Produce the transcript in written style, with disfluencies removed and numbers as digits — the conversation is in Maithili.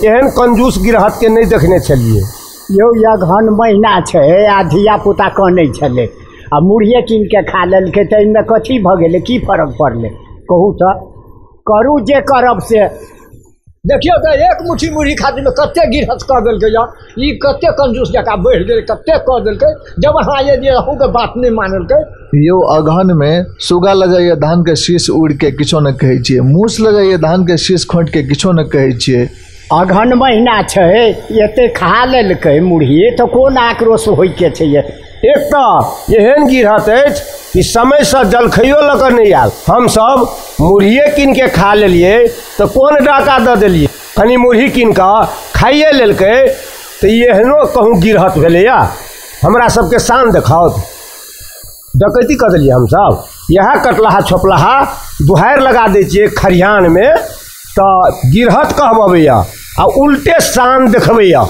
एहन कंजूस गिरहत के नहि देखने छलियै। यौ अगहन महीना छै आ धिया पुता कनै छलै आ मुरहिए कीन के खा लेलकै, तऽ एहिमे कथी भऽ गेलै, की फरक पड़लै कहू तऽ? करू जे करब से। देखियौ तऽ एक मुट्ठी मुरही खातिरमे कते गिरहत कऽ देलकै यऽ, ई कते कंजूस जकाँ बढ़ि गेलै, कते कऽ देलकै। जब अहाँ एलियै अहूँके बात नहि मानलकै। यौ अगहनमे सुगा लऽ जाइए धानके शीश उड़ि के, किछो नहि कहै छियै। मूस लऽ जाइए धानके शीश खोँटि के, किछो नहि कहै छियै। अगहन महीना छै, एते खा लेलकै मुरही तऽ कोन आक्रोश होइके छै? एक तऽ एहन गिरहत अछि कि समयसँ जलखैयो लऽ कऽ नहि आयल। हमसब मुरहिए कीन के खा लेलियै तऽ कोन डाका दऽ देलियै, कनि मुरही कीन कऽ खाइए लेलकै तऽ ई एहनो कहूँ गिरहत भेलैया? हमरा सबके शान देखाओत? डकैती कऽ देलियै हमसब। इएह कटलाहा छोपलाहा दुहारि लगा दै छियै खरिहानमे तऽ गिरहत कहबैया आ उल्टे शान देखबैया।